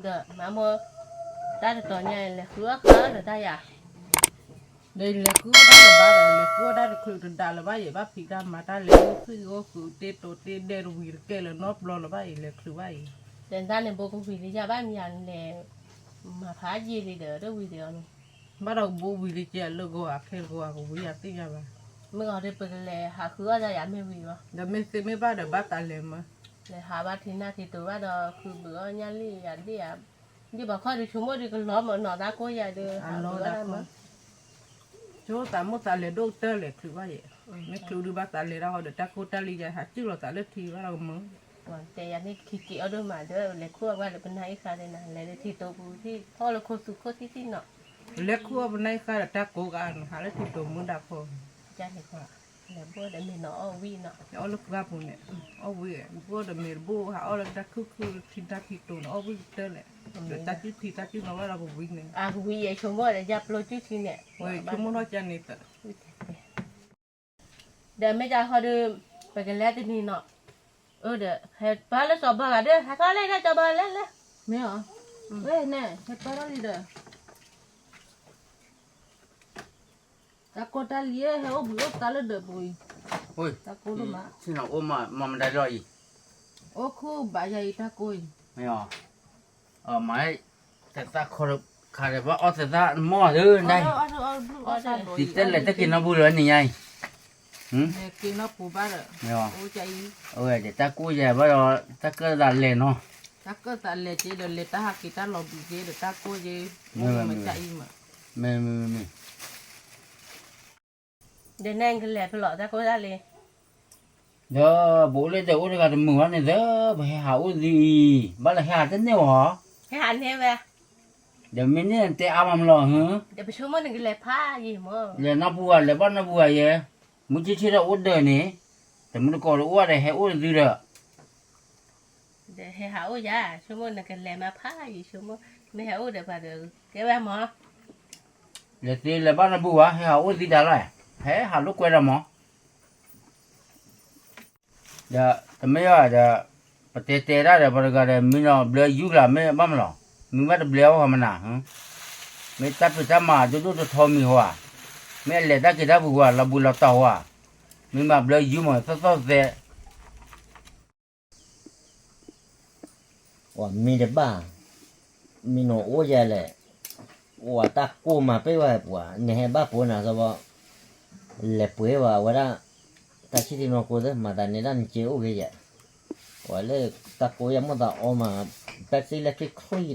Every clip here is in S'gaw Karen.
ဒီးမၤမိၢ်, တၢ်တတီၤညါ လဲၤဃုအီၣ်ဃုအီၣ်ဒီးတၢ်ယၤ, ဒီးလဲၤဃုအီၣ်တၢ်တဘၣ်ဒီး လဲၤဃုအီၣ်တၢ်တချုးတဒါလၢၤဘၣ်ယဲ ဘၣ်ဖံးတၢ်မၤတၢ်လဲၤ အိၣ်သွံၣ်အိၣ်ဃုာ် တ့တိၤတ့ဒဲးတဝံၤတကဲလၢၤနီတဘျီလၢၤဘၣ်ယဲ လဲၤချုးဘၣ်ယဲ, ဒီးတၢ်န့ၣ်ဘိကဝံၤလံယၤဘၣ်မယၤလဲၤ, မၤဖးယံာ်လံဒီးတဝံၤဒီးအီၤန့ၣ်, ဘၣ်ဒီးကဘိဝံၤလံကဲလၢဂီၤအခဲတဂီၤ ကဝံၤယၤသ့ၣ်ညါဘၣ်, မ့ၢ်ဂီၤဒီးပကလဲၤဟးဃုအီၣ်တၢ်ယၤမ့ၢ်ဝံၤလီၤ, ဒီးမ့ၢ်သ့မ့ၢ်ဘၣ်ဒီးဘၣ်သးလဲၤမၢ လဲၤဟးဘၣ်ထံနၢ်ထံတိၤဘၣ်ဒီး ဃုဘုးအီၣ်ညၣ်လံယၤဒ့ၣ်ဧါ, ဒ်ပှၤခီၣ်ဒုးဆိကမိၣ်ဒုးကလီၤမၢ်နီၤ တၢ်ကိၢ်ယၤဒုး ဟးဘုးအီၣ်တၢ်မၢ, ဆိသးမိၣ်သးလဲၤဒိၣ်ကတၢၢ်လဲၤချုးဘၣ်ယဲ, မ့ၢ်ချုးဒုးဘၣ်သးလဲၤတၢ်ဃီဒီးတၢ်ကိၢ်တၢ်လံယၤ ဟးစုၣ်လီၤသးလၢထံဘၣ်ဒီးကမၢ, တဲယၤန့ၣ်ခံက့ၤအီၣ်ဒိၣ်မးဒီး လဲၤခိၣ်အဝဲလၢပနၢ်အ့ၣ်ဃါဒဲးနၤ လဲၤလၢထံတိၤပူၤထံၣ်ထီၣ်လၢခိၣ်သူခိၣ်ထံၣ်ထံၣ်နီၤ, လဲၤခိၣ်အီၣ်ပနၢ်အ့ၣ်ဃါဒီးတၢ်ကိၢ်ဂၤနၤ ဟးလၢထံတိၤမူဒါဖီ လဲၤဘိၣ်ဒီးမ့ၢ်နီၤအီၣ်ဝံၣ်နီၤ, အီၣ်လၢပှၢ်ပူၤန့ၣ်, အီၣ်ဝံၣ်, ဘိၣ်ဒီးမ့ၢ်တဘိၣ် ဟးအီၣ်လၢတၢ်ခုၣ်ခုၣ်လၢထံတၢ်ဖံးတိၤန့ၣ် အီၣ်ဝံၣ်ကတၢၢ်လဲၣ်, ဒီးတၢ်ကူၣ်ထံတၢ်ကူၣ်နီၤဘၣ်ဒီးပဝံၤန့ၣ်, အကဝံၤယဲဆိကမိၣ်ဒီးယပျိကူၣ်ထံန့ၣ်, ဆိကမိၣ်ထီၣ်ကန့ၣ်သၢ ဒီးမ့ၢ်တၢ်ဃီဒီး, ပကလဲၤတနံၤနီၤ, အၢဒီး ဟဲပၢလၢစီၤဘီဂၤဒီး ဟဲထီၣ်လၢဒၣ်စီၤဘီလဲၤလဲၤ, မ့ၢ်အီၤ, ဝဲန့ၣ် ဟဲပၢထီၣ်လံဒီး တၢ်ကိၢ်တၢ်လံ ဟဲအိၣ်ဘှံးအိၣ်သါလၢဒၢးပူၤအံၤ, တၢ်ကိၢ်ဒိၣ်မး, အိၣ်မၤမတၤလီၤအံၤ, အိၣ်ခူဘၣ်ယၤအံၤတၢ်ကိၢ်အံၤ, မ့ၢ်အီၤ, မၤ, သးခါဒီးဘၣ်အီၣ်သးမီၢ်သၢဒၣ်, တံၤတဲလဲၣ်တၢ်က့ၤနီၢ်ပူၤလၢန့ၣ်ညါအံၤ, က့ၤနီၢ်ပူၤဘၣ်ဒီး, အဝဲတၢ်ကိၢ်ယၤဘၣ်ဒီး တၢ်ကၢၣ်သးလဲၤနီၤ, တၢ်ကၢၣ်သးလဲၤက့ၤဒီး လဲၤတၢ်ဟးက့ၤတၢ်လီၤဘှံးက့ၤဒီး တၢ်ကိၢ်ယဲ, မ့ၢ်မ့ၢ်မ့ၢ်, ဒီးနကလဲၤဖဲလဲၣ် တၢ်ကိၢ်တၢ်လံ, ဒီးပအိၣ်လၢတအိၣ်တဂၤတမုာ်ဘၣ်န့ၣ်သၢ, ပဟဲဟးအိၣ်သံအံၤ ဘၣ်လၢဟဲဟးတန့ၢ်ဝဲ, ဟဲဟးန့ၢ်ဝဲ, ဒီးမ့ၢ်န့ၣ်တဲအါမးမလီၤ, ဒီးပဆိကမိၣ်နကလဲၤဖးယံၤမး, လဲၤနီၢ်ပူၤဧါ လဲၤဘၣ်နီၢ်ပူၤဧါယဲ, မုၢ်ဆ့ၣ်ဆ့ၣ်ဒီးအိၣ်ဒၢးန့ၣ်, တမုၢ်တကိးတအိၣ်ဒီး ဟဲအိၣ်တသံဒီး ဒီးဟဲဟးအိၣ်ယၤ, ဆိကမိၣ်နကလဲၤမၤဖးယံၤ ဆိကမိၣ်, မ့ၢ်ဟဲအိၣ်ဒီးပှၤဒီးကဲဝဲမး, လဲၤသ့လဲၤဘၣ်နၢ်ပူၤဘၣ် ဟဲဟးအိၣ်သံဒၣ်လဲၣ်, ဟဲဟးလိာ်ကွဲဒီးမး, ဒီးတမ့ၢ်ဒီး, ပတဲတဲဒၣ်ဒီးပှၤတဂၤဒီး မ့ၢ်နီၢ်ဘျၢယူၢ်လၢမ့ၢ်ဘၣ်မးလီၤ, မ့ၢ်ဘၣ်တဘျဲအီၣ်မနၤ, မ့ၢ်တၢ်ဖံးတၢ်မၤဒိၣ်ဒိၣ်ထီထီမံၤဟီဧါ, မ့ၢ်အလဲၤတၢ်က့ၤတၢ်ပူၤဟီဧါ လီၤဘှံးလီၤတီၤဟီဧါ, မ့ၢ်မၤဘျၢယူၢ်မးသီၣ်သီၣ်သဲ ပှၤမ့ၢ်တဘၣ်, မ့ၢ်နအိၣ်ယၤလဲၣ်, ပှၤတၢ်ကိၢ်မၤပ့ၢ်ဝဲပှၤ နဟဲဘၣ်ပိာ်နၤစီဘီ, လဲၤပှ့ၤဝဲဝဲဒၣ်, တၢ်ဆံၣ်ထံနီၢ်ကိသ့ၣ် မၤသးန့ၣ်ဒၣ်နက့ၤအိၣ်ဂ့ၤယဲ, ပှၤလၢတၢ်ကိၢ်ယၤမိၣ်သးအီမး, ပၢ်သ့ၣ်လၢခံချီယံၤတခွးဒီ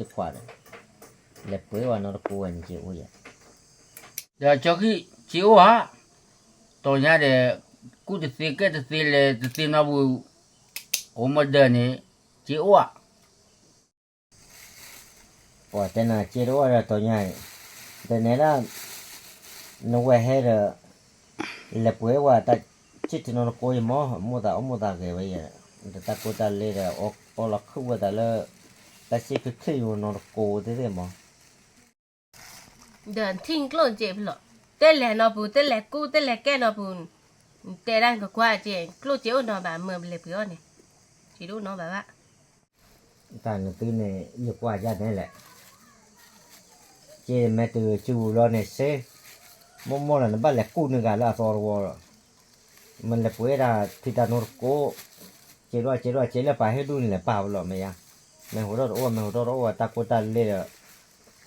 း, လဲၤပှ့ၤဝဲနီတကိးဝဲနက့ၤအိၣ်ယဲ, ဒီးကၠီခံက့ၤအိၣ်ဧါ, တီၤညါဒီး, ကူၣ်တသ့ကဲတသ့လဲၤတသ့နီတပူၤ, အိၣ်မ့ၢ်ဒၢးန့ၣ်, က့ၤအိၣ်ဧါ, ပှၤတဲနၤက့ၤတအိၣ်ဒီးတီၤညါအံၤ, ဒီးနဲဒၣ်, နဝဲဟဲဒီး, လဲၤပှ့ၤဝဲတၢ်ဆံၣ်ထံနီၢ်တကိးယမီၢ် မိၣ်သးအီၣ်မိၣ်သးဂဲၤဝဲယဲ, ဒီးတၢ်ကိၢ်တၢ်လံဒီး အီလီၤခုၣ်ဝဲသးလၢ, တၢ်ဆံၣ်ချ့ချ့ယိနီတကိးသ့ၣ်သ့ၣ်မီၢ် ဒီးထံၣ်ကျိၣ်စ့ဖဲလဲၣ်, တလဲၤနီၢ်ပူၤ တလဲၤကူၣ် တလဲၤကဲနီၢ်ပူၤ, တဲဒၣ်နကကွၢ်က့ၤ ကျိၣ်စ့အိၣ်နီၢ်ဘၣ် မၢပလဲၤပှ့ၤအီၣ်န့ၣ်, စ့တအိၣ်နီၢ်ဘၣ်ဘၣ်, တၢ်နသုန့ၣ် ယကွၢ်ယၤန့ၣ်လဲၣ်, က့ၤမဲာ်တုၤစုပူၤလီၤန့ၣ်စ့, မိၢ်မိၢ်လီၤ နဘၣ်လဲၤကူၣ်န့ၢ်ဂၤလၢအသီတဝီလီၤ, မ့ၢ်လဲၤပှ့ၤဒၣ်ထံတၢ်နိတကိး, စ့ဒိၣ်စ့ဒိၣ်စ့လၢပာ်ဟ့ၣ်ဒူၣ်န့ၣ်လဲၤပာ်ဝဲလီၤမ့ၢ်ယါ, မ့ၢ်ဟိးထီၣ်တအိၣ် မ့ၢ်ဟိးထီၣ်တအိၣ်တၢ်ကိၢ်တၢ်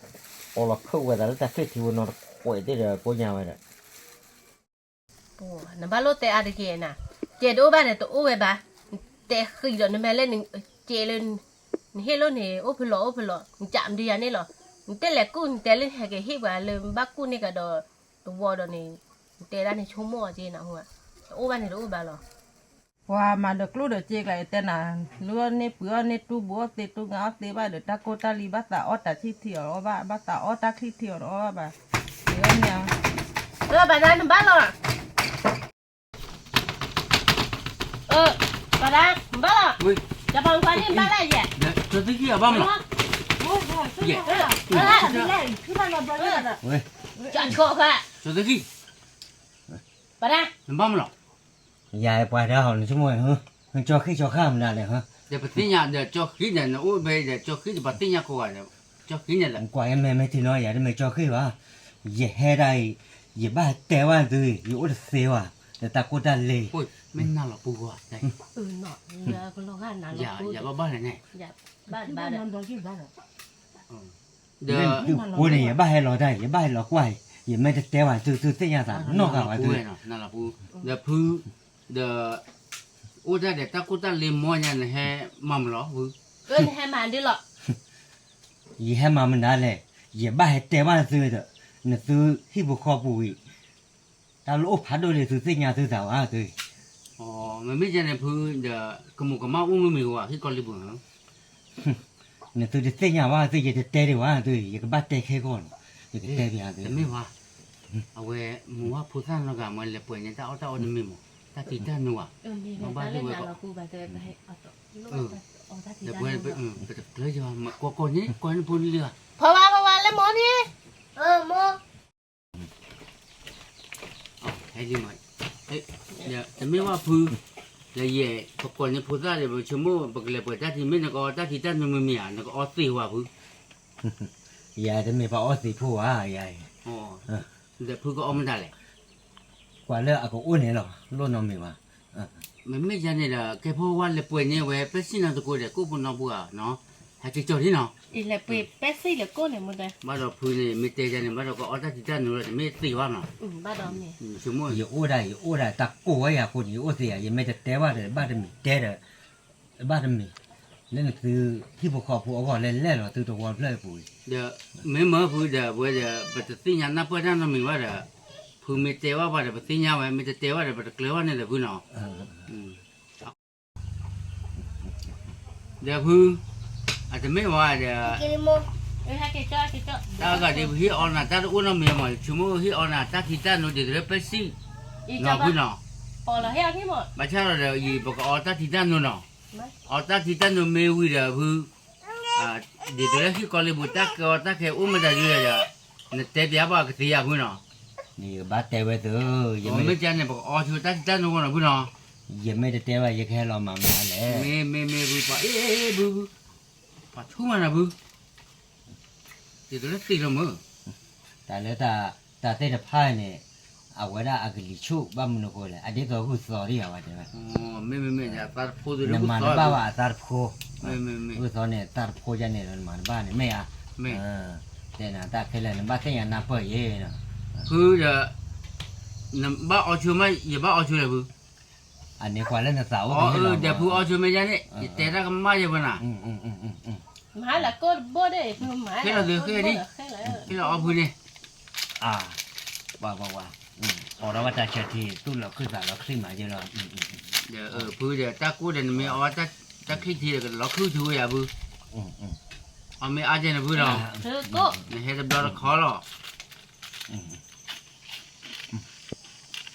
လံဒီး အီလီၤခုၣ်ဝဲသးလၢတၢ်ချ့ထံဝဲနီတခွဲးသ့ၣ်ဒီးကိညါဝဲဒီး, နဘၣ်လိၣ်တဲအါတက့ၢ်နၤ, ကဲတအိၣ်ဘၣ်န့ၣ် တအိၣ်ဝဲဘၣ်, နတဲဃံးဒီးနမဲာ်လၢနကဲလၢ, နဟ့ၣ်လိၣ်န့ၣ် အိၣ်ဖဲလဲၣ်အိၣ်ဖဲလဲၣ် နကးမဒုယၤန့ၣ်လီၤ, နတလဲၤကူၣ် နတဲလၢနဟဲက့ၤဟ့ၣ်ပှၤလၢဘၣ်ကူၣ်န့ၢ်ကဒီး, တဝီဒီးန့ၣ်, နတဲဒၣ်န့ၣ်ဆိကမိၣ်အီၤက့နၤ, တအိၣ်ဘၣ်န့ၣ်တအိၣ်ဘၣ်လီၤ. ပှၤမၤဒီးကျိၣ်ဒီးစ့ကျါယတဲနၤ, လုၢ်အီၣ်န့ၢ်ပှ့ၤအီၣ်န့ၢ်တူၢ်ဘူးအီၣ်သ့တူၢ်ငါအီၣ်သ့ဘၣ်ဒီး တၢ်ကိၢ်တၢ်လံဘၣ်သးအီၣ်တၢ်ချံထံအီၤတအီၣ်ဘၣ်, ဘၣ်သးအီၣ်တၢ်ချံထံအီၤတအီၣ်ဘၣ်ဘၣ်, ပှ့ၤအီၣ်န့ၢ်အီၤ, ဘၣ်ဒါနဘၣ်လီၤ, ဘၣ်ဒါနဘၣ်လီၤ, ကပၤကွၢ်န့ၣ်ဘၣ်လၢယဲ, ဘၣ်လီၤ, ကၠီဆိၣ်ဃာ်, ကၠီဆိၣ်ဃာ်, ဘၣ်ဒါ, နဘၣ်မလီၤ ယၤပှၤဒၣ်ဟီနဆိကမိၣ်, ကၠီဃံကၠီဃာ်မနုၤလဲၣ်, ဒီးပသ့ၣ်ညါဒီးကၠီဃံန့ၣ် နအိၣ်ဖဲဒီးကၠီဃံဒီးပှၤသ့ၣ်ညါကိးဂၤဒီး ကၠီဃံန့ၣ်လဲၣ်. ကွၢ်မ့ၢ်မ့ၢ်ထံနီၤ ယၤတမ့ၢ်ကၠီဃံဘၣ်. ယဟဲဒၣ်အံၤ ယဘၣ်တဲဘၣ်သု ယအိၣ်တသ့ဘၣ် ဒီးတၢ်ကိၢ်တၢ်လ့ မ့ၢ်နၤလီၤပူၤကွၢ် ယဘၣ်ဘၣ်လဲၣ်န့ၣ် ဒီး ဃိန့ၣ် ယဘၣ်ဟဲလီၤတၢ် ယဘၣ်ဟဲလီၤကွၢ် ယမ့ၢ်တတဲဘၣ်သု သုသ့ၣ်ညါသးနီၢ်ဂၤဘၣ်သု နလီၤပူၤ ဒီးဖု ဒီး အိၣ်တၢ်ဒီးတၢ်ကိၢ်တၢ်လ့မီညါ နဟဲမၤမလီၤဖု နဟဲမၤဒ်လီၤ ယဟဲမၤမနုၤလဲၣ် ယဘၣ်ဟဲတဲဘၣ်သုဒီး နသုဟံၣ်ဖိဃီဖိဝံၤ တၢ်လၢအိၣ်ဖးဒိၣ်လံ သုသ့ၣ်ညါသုသးဝဲသု မ့မ့ၢ်ယဲန့ၣ်ဖု ဒီးကမိၢ်ကမၣ်အိၣ်မ့ၢ်မ့ၢ်ဝဲ ဟံၣ်ကီၢ်လံပူၤ နသုတသ့ၣ်ညါဘၣ်သု ယတတဲဒံးဘၣ်သု ယကဘၣ်တဲခဲကီၢ်န့ၣ် ယကတဲပျးသု တမ့ၢ်ဘၣ် အဝဲ မုၢ်ဝါဖိသၣ်နီတဂၤမ့ၢ်လဲၤပှဲၤန့ၢ်တၢ်အီၣ်တၢ်အီတမ့ၢ်မး တၢ်ထံတၢ်နိဘၣ် ဘၣ်ဘၣ်လၢဝဲကီး ဒီးပဝဲ ပတကျၢၤယၤ ကိးကိးန့ၣ် ကိးန့ၣ်ဖိန့ၣ်လံဧါ ဖီဝါ ဖီဝါ လၢမိၢ်န့ၣ် မိၢ် ဟဲလံမး တမ့ၢ်ဘၣ်ဖု လၢယဲ ပကိးန့ၢ်ဖိသၣ်ဒီး ပဆိကမိၣ် ပကလဲၤပှဲၤတၢ်ထံ မ့ၢ်နကအီတၢ်ထံတၢ်နိမ့မ့ၢ်ဧါ နကအီသ့ဝဲဖု ယၤတမ့ၢ်ပှၤအီသံးဖိဘၣ် ယၤအံၤ ဒီးဖုကအီမတၤလဲၣ် ကွၢ်လၢအကအိၣ်န့ၣ်လီၤ လိၣ်နီတမံၤဘၣ် မ့မ့ၢ်ယၤန့ၣ်ဒီး ကဲဖိဝါလဲၤပှဲၤန့ၢ်ဝဲ ပဲစံၣ်နီတကိးဒီး ကိးဖိနီၢ်ပူၤဧါနီၤ ဟဲက့ၤကၠီၤဒ်နီၤ လဲၤပှဲၤပဲစံၣ်လဲၤကိးန့ၣ်မ့ၢ်တဲ ဘၣ်ဒီးဖုန့ၣ် မ့ၢ်တဲယၤန့ၣ် ဘၣ်ဒီးကအီတၢ်ထံတၢ်နိလီၤ တမ့ၢ်သ့ဘၣ်နီၤ ယအိၣ်ဒၣ် ယအိၣ်ဒၣ် တၢ်ကိးဝဲယၤအဃိန့ၣ် ယအိၣ်သ့ယၤ ယမ့ၢ်တတဲဘၣ်ဒီး ဘၣ်တမံၤတဲဒီး ဘၣ်တမံၤ လၢနသုဟံၣ်ဖိဃီဖိအဂီၢ်လဲၣ်လဲၣ်လီၤ သုတဝီတဖျၢၣ်အပူၤအံၤ ဒီးမ့ၢ်မၢဖုဒီး ပဝဲဒီး ပတသ့ၣ်ညါနၢ်ပၢၢ်တၢ်နီတမံၤဘၣ်ဒီး ဖုမ့ၢ်တဲဘၣ်ပှၤဒီး ပသ့ၣ်ညါဝဲ မ့ၢ်တတဲဘၣ်ဒီး ပတကျၢၤဘၣ်န့ၣ်ဒီးဖုနီၤ ဒီးဖု အတမ့ၢ်ဝဲဒီး တၢ်ဂၤဒ်ပဟ့ၣ်အီနၤ တၢ်တအိၣ်နီတမံၤမး ဆိကမိၣ်ဟ့ၣ်အီနၤ တၢ်ထံတၢ်နိဒ်သိးလၢပဲစံၣ် နီၤဖုနီၤ ဘၣ်ဆၣ်ဒီး ယပကအီတၢ်ထံတၢ်နိနီၤ အီတၢ်ထံတၢ်နိမ့ၢ်ဝံၤဒီးဖု ဒ်သိးလၢဟံၣ်ကီၢ်လ့ပူၤ တၢ်ကဲအီတၢ်ခဲအိၣ်မတၤဒ်လဲၣ်ဒီး နတဲပျးဘၣ်ကသ့ယၤဖုနီၤ ယကဘၣ်တဲဝဲသု မ့ၢ်ကန့ၣ် ပကအီဆိတၢ်ထံတၢ်နိဝဲနီၤဖုနီၤ ယမ့ၢ်တတဲဘၣ် ယကဟဲလီၤမၤမနုၤလဲၣ် မ့ၢ်မ့ၢ်မ့ၢ်ဖု ပှၤအ့ၣ်အ့ၣ်ဖုဖု ပှၤဆူၣ်မးနၤဖု ဒ်သိးလၢသ့လီၤမုၢ် တၢ်လၢ တၢ်သ့ၣ်တဖၣ်န့ၣ် အဝဲဒၣ်အကလံၤဆူၣ် ဘၣ်မနုၤအဃိလဲၣ် အဒ်သိးဂုၢ်သီဒ်ယၤဝဲတဲဝဲ မ့ၢ်မ့ၢ်မ့ၢ် နမၤတဘၣ်ဘၣ်အသးတဖိ ဂုၢ်သီန့ၣ် သးတဖိယၤန့ၣ်ဒီးနမၤတဘၣ်န့ၣ် မ့ၢ်ဧါ တဲနၤတၢ်ခဲလၢာ် နဘၣ်သ့ၣ်ညါနၢ်ပၢၢ်ယဲ ဖုဒီး နဘၣ်အီဆိမး ယဘၣ်အီဆိလဲၣ်ဖု အန့ၣ်ကွၢ်လၢနသးအိၣ် ဒီးဖုအီဆိမ့ၢ်ယါန့ၣ် ယတဲတၢ်ကမၣ်ယဲဝဲနၤ မၤလၢကိၢ်တဘိၣ်ဒီး ဖုမၤ ခဲလၢာ်သုခဲလၢာ်ဒ် ခဲလၢာ်အီဖုန့ၣ် အါ ပှၤပှၤပှၤ အိးထီၣ်ဘၣ်တၢ်ဆၢထံ သူၣ်လီၤခုၣ်သးလီၤချံမးယဲလီၤ ဒီးဖုဒီးတၢ်ကိၢ်ဒီးနမ့ၢ်အီတၢ်ချံထံဒီးကလီၤခုၣ်ထူဝဲယၤဖု အီၣ်မ့ၢ်အါကဲန့ၣ်ဖုလီၤ နဟဲတဘျီတခီလီၤ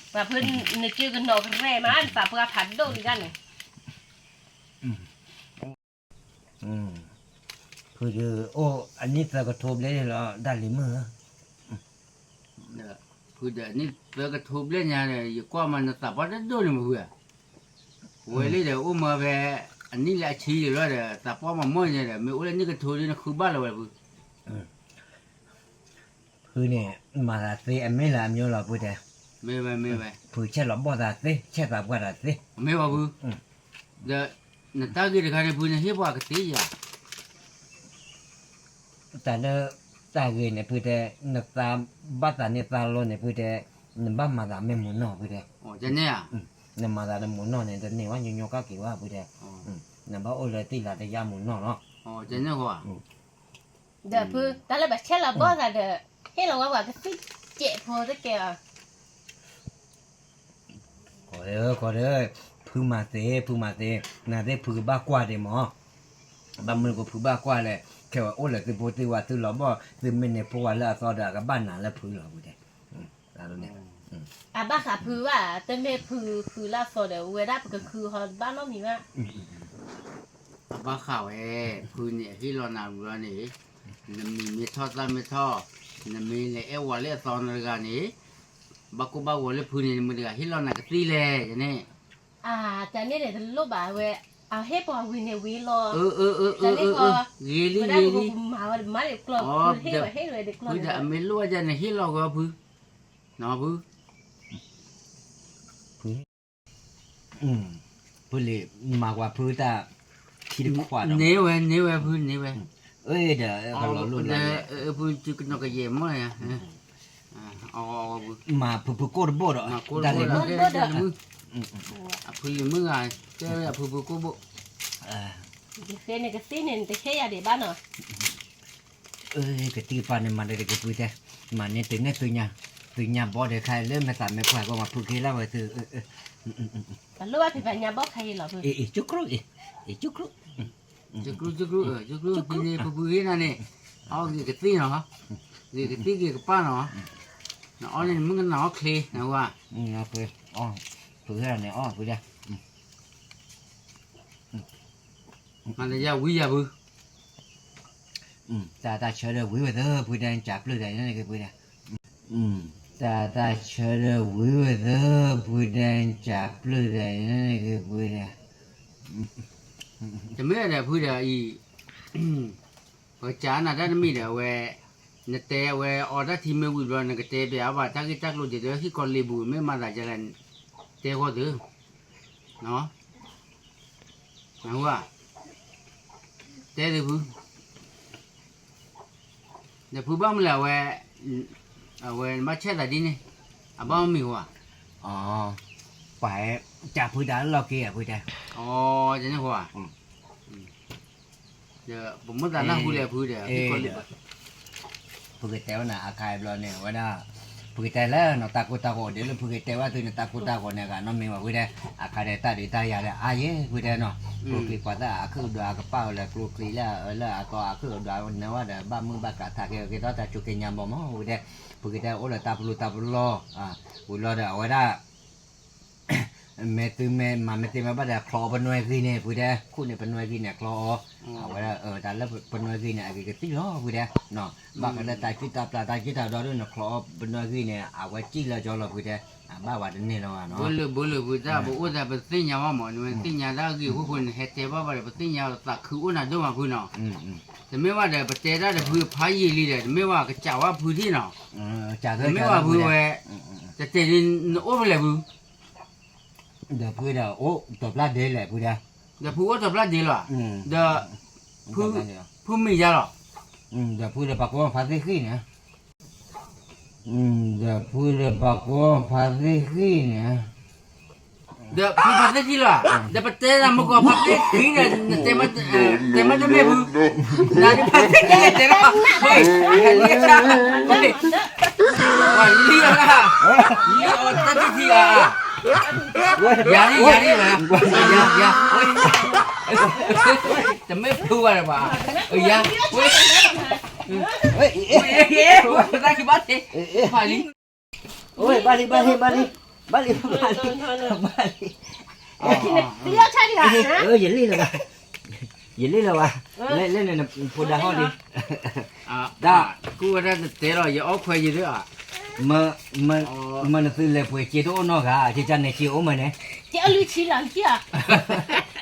ပှၤဖု နက့ၤကနီၤကရဲမး နသးပှၢ်ဖးဒိၣ်လံဒၣ်န့ၣ် ဖုယအိၣ်အနံၣ်သၢကထိဘျဲၣ်လီၤ ဒၣ်လံမုၢ်ဧၢ ဖုဒီးနံၣ်သၢကထိဘျဲၣ်ညါဒီး ယကွၢ်မးနသးပှၢ်တဒိၣ်န့ၣ်မ့ၢ်ဖုဧါ ဝဲလံဒီးအိၣ်မးဖဲ အနံၣ်လၢအဆံယံၤလီၤဒီး သးပှၢ်မးမီၢ်ညါဒီး မ့ၢ်အိၣ်လၢနံၣ်ကထိဒီးနဃုဘၣ်လီၤဝဲဖု ဖုန့ၣ် မၤသးသ့အမ့ၢ်လၢအမျိုးလီၤဖုတဲ မ့ၢ်ဝဲမ့ၢ်ဝဲ ဖုဆဲးလီၤဘီၣ်သးသ့ ဆဲးသးပှၢ်သးသ့ မ့ၢ်ဝဲဖု ဒီး နတၢ်ဂ့ၢ်တခါန့ၣ်ဖုန့ၣ် ဟ့ၣ်ပှၤကသ့ဧါ တၢ်လၢ တၢ်ဂ့ၤန့ၣ်ဖုတဲ နသးဘၣ်သးန့ၢ်သးလီန့ၣ်ဖုတဲ နဘၣ်မၤသးမ့ၢ်မုၢ်နီၢ်ဖုတဲ နမၤသးတမုၢ်နီၢ်န့ၣ် တန့ၢ်ဝဲညီညီကၢ်က့ၤဝဲဖုတဲ နဘၣ်အိၣ်လၢသ့ၣ်လၤတယါမုၢ်နီၢ်လီၤ ဒီးဖု တၢ်လၢပဆဲးလီၤဘီၣ်သးဒီး ဟ့ၣ်လီၤဝဲပှၤကသံၣ်ကဲးဖိတကဲးအီၤ ကီးဒီး ကီးဒီး ဖုမၤသ့ ဖုမၤသ့ နသ့ၣ်ဖုကဘၣ်ကွၢ်ဒံးမး ဘၣ်မနုၤကဖုဘၣ်ကွၢ်လဲၣ် ခဲဝဲအိၣ်လၢသုဖိသုဝါသုလီၤဘီၣ် သုမ့ၢ်န့ၢ်ဖိဝါလၢအသီဒီး အကဘၣ်နၤလၢဖုလီၤဖုတဲ အဘၣ်ဃးဖုဘၣ် တမ့ၢ်ဖုဃုလၢအသီဒီး ဝဲဒၣ်ပကဃုဟီတဘၣ်နီတမံၤဘၣ် အဘၣ်ဃးဝဲ ဖုန့ၣ် အဟ့ၣ်လီၤနၤဝံၤလီၤန့ၣ် နမံၤမ့ၢ်ထီၣ်သၣ်မ့ၢ်ထီၣ် နမ့ၢ်လဲၤအဲၣ်ဝဲလၢအသီနတဂၤန့ၣ် ဘၣ်ကိၢ်ဘၣ်ဂီၤလၢဖုန့ၣ် နမတၤတဂၤဟ့ၣ်လီၤနၤကသံၣ်လဲၣ်န့ၣ် အတၢ်န့ၣ်န့ၣ်တလိၣ်ဘၣ်ဝဲ ဟ့ၣ်ပှၤဝံၤန့ၣ်ဝံၤလီၤ, ဂ့ၤလံ ဂ့ၤလံ, မၤဝဲမၤန့ၣ်ကျီၢ်, ဖုဒီးအမ့ၢ်လိၣ်ဝဲဒ်န့ၣ် ဟ့ၣ်လီၤဂီၤဖု, နီၤဖု ဖုလံၤ မၤကွၢ်ဖုတၢ်ခံတခွးဒီး, န့ၢ်ဝဲ န့ၢ်ဝဲဖုန့ၢ်ဝဲ, အဒီးဖုကနီၤကယဲၢ်မီၢ်ယါ, မၤဖုဖုကိၢ်တဘိၣ်ဒီး, တၢ်လံၤမုၣ်, အဖုလံၤမုၣ်ဂၤ, တဲဝဲအဖုဖုကိၢ်ဘိၣ်, ယဃ့န့ၣ်ကသံၣ်န့ၣ် နတဟ့ၣ်ယၤဒံးဘၣ်နီၤ ကသံၣ်ကပၤန့ၣ် မၤဒီးကပှ့ၤတဲ, မၤန့ၢ်တုၤန့ၣ်သုညါ, သုညါဘီဒီးခါလၢမဲာ်သးမဲာ်ပှၢ်ကီးမၤဖုက့ၤလၢဝဲသု, ပလိၣ်ဘၣ်ဖံးဖးညါဘီခါအံၤလီၤဖု, ကၠူကရူၢ်, ကၠူကရူၢ်, ကၠူကရူၢ်, ကၠူကရူၢ်, ဖံန့ၣ် ဖုဖုဟ့ၣ်နၤန့ၣ်, အီၣ်ဂ့ၤကသံၣ်နီၤ, ဂ့ၤကသံၣ်ဂ့ၤကပၢ်နီၤ, နအီၣ်န့ၣ် နမုၣ်ကနီၤအီၣ်ချ့, နဝၤ, ဖုဟ့ၣ်နၤန့ၣ် အီၣ်ဖုဒဲ မၤလၢယၤဝံယၤဖု, တၢ်တၢ်ဆၢဒီးဝံဝဲသၢဖုဒဲ ကၢ်ပျုၢ်ဒဲန့ၣ်က့ၤဖုဒဲ, တၢ်တၢ်ဆၢဒီးဝံဝဲသၢဖုဒဲ ကၢ်ပျုၢ်ဒဲန့ၣ်က့ၤဖုဒဲ, တမ့ၢ်ဒီးဖုဒီးအံၤ, ပကစးနၤတၢ်တမံၤဒီးအဝဲ, နတဲအဝဲအီတၢ်ထံမ့ၢ်ဝံၤဘျီ နကတဲပျးအီၣ်ဘၣ်တၢ်ဂ့ၢ်တၢ်ကျိၤဒ်သိးဟံၣ်ကီးလ့ၤပူၤ မ့ၢ်မၤသးဒ်လဲၣ်, တဲဃီသု နဝၤ, တဲသုဖု, ဒီးဖုဘၣ်မနုၤလဲၣ်အဝဲ, အဝဲနဘၣ်ဆဲးသးဒ်န့ၣ်, အဘၣ်မံၤဝၤ, ပှၤ, ကၢ်ဖုတၢ်လီၢ်က့ၤအဖုတဲ, အန့ၣ်ဃီ, ဒီးပမ့ၢ်သးနၢ်ဟူလဲၣ်ဖုဒီး, ဖုကတဲဝဲနၤအခါအံၤဘျီန့ၣ် အဝဲဒၣ်, ဖုကတဲလၢနတၢ်ကိၢ်တၢ်ဂီၤဒ်လၢဖုကတဲဝဲသုန့ၣ် တၢ်ကိၢ်တၢ်ဂီၤန့ၣ် ဂၤနီတမံၤဘၣ်ဖုတဲ, အခါဒီးတၢ်ဒုးတၢ်ယၤလၢအါယဲၢ်ဖုတဲနီၤ, ကျိချံပှၤသၣ်အခုၣ်ဒွးကပၢ်အီၤလၢကျိချံလၢအအၢလၢအသီအခုၣ်ဒွးန့ၢ်ဝဲဒီး ဘၣ်မုာ်ဘၣ်ကးထးက့ၤက့ၤထီၣ်တၢ်ကၠိက့ၤညါဘီမးဖုတဲ, ဖုကတဲအိၣ်လၢတၢ်ပလိၢ်တၢ်ပလီၢ်, ဝံၤလီၤဒီးအဝဲဒၣ် မ့ၢ်သုမ့ၢ်မၤမ့ၢ်သ့မ့ၢ်ဘၣ်ဒီး ချီအီၤပနွဲၢ်ဂံၢ်န့ၣ် ဖုတဲ, ခိၣ်န့ၣ်ပနွဲၢ်ဂံၢ်န့ၣ် ချီအီၤ, အဝဲဒၣ်တၢ်လၢပနွဲၢ်ဂံၢ်န့ၣ် အဂ့ၤကသံၣ်လီၤဖုတဲ, ဘၣ်ဃးလၢတၢ်ကံၣ်တၢ်ပျၢ်တၢ်ကံၣ်တၢ်ဒီဒ်န့ၣ် ချီအီၤပနွဲၢ်ဂံၢ်န့ၣ် အဝဲကံၣ်လၢကၠီလီၤဖုတဲ, အဘၣ်ဝဲတန့ၢ်လီၤဘၣ်နီၤ, ဘိလၢဘိလၢဖုတၢ်ပအိၣ်သးပသ့ၣ်ညါဘၣ်မး နမ့ၢ်သ့ၣ်ညါတၢ်ဂ့ၢ်အဃိဃိန့ၣ် ဟဲတဲဘၣ်ဘၣ်ဒီး ပသ့ၣ်ညါသးခုအိၣ်နၤဒိၣ်မးဖုနီၤ, တမ့ၢ်ဘၣ်ဒီး ပတဲတၢ်ဒီးဖုဖးယံာ်လံဒီး တမ့ၢ်ဘၣ်ကစးဝဲဖုဒံးနီၤ, တမ့ၢ်ဘၣ်ဖုဝဲ, တတဲဒ်နအိၣ်ဖဲလဲၣ်ဖု ဒီးဖုဒီးအိၣ်တပျၢ်ဒ့လဲၣ်ဖုဒီး, ဒီးဖုအိၣ်တပျၢ်ဒ့လီၤ, ဒီး, ဖုမ့ၢ်ယါလီၤ, ဒီးဖုဒီးပှၤကိးဖါသ့ၣ်ဃံၣ်န့ၣ်, ဒီးဖုဒီးပှၤကိးဖါသ့ၣ်ဃံၣ်န့ၣ်, ဒီးဖုဖါသ့ၣ်ဃံၣ်လီၤ, ဒီးပတဲဒၣ်မ့ၢ်ကိးဖါသ့ၣ်ဃံၣ်ဒီး နတဲမ့ၢ်တမ့ၢ်ဖု, နဒီးဖါသ့ၣ်ဃံၣ်န့ၣ်တဲလီၤ, လံအီၤ, လံအီၤတၢ်တထံၣ်ဧါ, ယၤလံ ယၤလံ, ယၤ, တမ့ၢ်ဖုဘၣ်ဒီးဘၣ်, ယၤ, တၢ်ခံဘၣ်သ့, ဖးလံ, ဘၣ်လံ ဘၣ်လံ ဘၣ်လံ, ဘၣ်လံ, ဘၣ်လံ, ယလံလၢၤဘၣ်, ယလံလၢၤဘၣ်, လၢန့ၣ်ဖိဒါဟီၣ်လံ, တၢ်, ကူၣ်ဝဲဒၣ်တတဲလီၤ ယအီၣ်ခွဲးယၤဒီး, မ့ၢ်နသုလဲၤပှ့ၤစ့တအိၣ်နီတဂၤ, ကကန့ၣ်စ့အိၣ်မးန့ၣ်,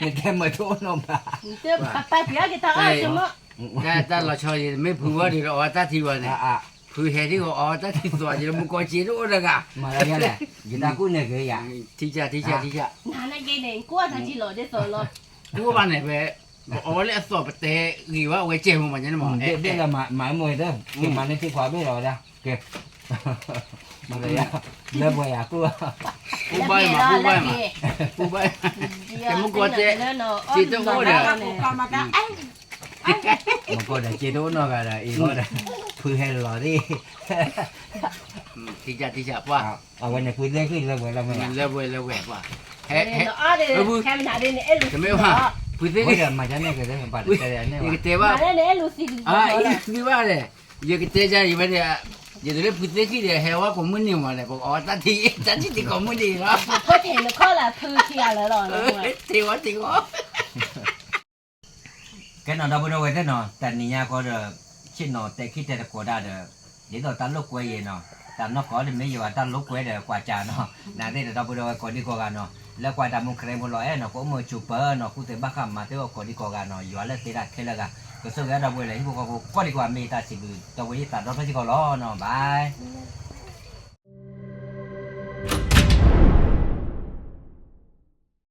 နတဲမ့ၢ်တအိၣ်နီတဂၤ, တၢ်လီၤဆီ ယမ့ၢ်ဖုဝဲဒီး အီတၢ်ထံဝဲန့ၣ်, ဖုဟဲဒ်ဂီၤအီတၢ်ထံသိး ယတမူကီစ့တအိၣ်တဂၤ, မၤလၢယလဲၣ်, ယတၢ်ကူၣ်န့ၣ်ဂ့ၤယၤ, ထံၣ်ကၢ် ထံၣ်ကၢ် ထံၣ်ကၢ်, ကူၣ်ဘၣ်န့ၣ်ဖဲ, ပအီဝဲလၢအသီၣ်ပတဲဂ့ၤဝဲအဝဲကဲမ့ၢ်မးန့ၣ်မး, ဒ်လဲၣ်မၤမ့ၢ်ဝဲဒၣ်, က့ၤမၤန့ၢ်ထံခွးဘ့ၣ်လီၤဝဲဒၣ်, က့ၤ, လၢပှဲၤယၤကူၣ်, ကူၣ်ဘၣ်မး ကူၣ်ဘၣ်မး, ကူၣ်ဘၣ်, ကမူကီတဲ, စ့တအိၣ်ဒီး မ့ၢ်ကီၢ်ဒီးစ့တအိၣ်နီတဂၤဒီး အံၤဂီၢ်ဒီး, ဖုဟဲလီၤသ့ၣ်, ထံၣ်ကၢ်ထံၣ်ကၢ်ပှၢ်, အဝဲန့ၣ်ဖုသ့ၣ်ဃံၣ်လၢဝဲလၢမ့ၢ်, လၢဝဲလၢဝဲပှၢ်, ဟဲ, တမ့ၢ်ဘၣ်, ဖုသ့ၣ်ဃံၣ်, မၤကန့ၣ်က့ၤ, ယကတဲဘၣ်, အံၤသံဘၣ်လဲၣ်, ယကတဲယၤအံၤဝဲန့ၣ်, ယတလၢဖုသ့ၣ်ဃံၣ်ဒီး ဟဲဝဲကိးမုၢ်နံၤမးလဲၣ် ပကအီတၢ်ထံ, တၢ်ထံၣ်တကိးမုၢ်နံၤလီၤ, ထံဝဲထံဝဲ ကဲနီၤ ဒီပုၢ်ဒီဝဲၢ်သ့ၣ်နီၤ တနံၤညါဃီဒီး ဆ့ၣ်နီၤတဲခံတဲတကိးဒၣ်ဒီး ဒ်သိးတၢ်လိာ်ကွဲယဲနီၤ တၢ်နီၢ်ကီၢ်တမ့ၢ်ယဲဘၣ် တၢ်လိာ်ကွဲဒီးကွၢ်စးနီၤ နသ့ၣ်ဒီး ဒီပုၢ်ဒီဝဲၢ်ကိးဒံကိးဂၤနီၤ လၢကွၢ်တၢ်မူကရဲဖိလီၤအဲၣ်နီၤ ကအိၣ်မုာ်ဆိးပၢၤနီၤ ကူၣ်သ့ဘၣ်ဃးမၤသ့အီၤကိးဒံကိးဂၤနီၤ ယွၤလၢသ့တၢ်ခဲလၢာ်ဂၤ ကဆိၣ်ဂ့ၤဒီပုၢ်ဝဲၢ်လၢဟံၣ်ဖိဃီဖိကိးဒံကိးဂၤ မ့ၢ်ယတၢ်စံးဘျုး ဒီပုၢ်ဝဲၢ်ယသးဒီဖျၢၣ်ထံကီၢ်လီၤနီၤ bye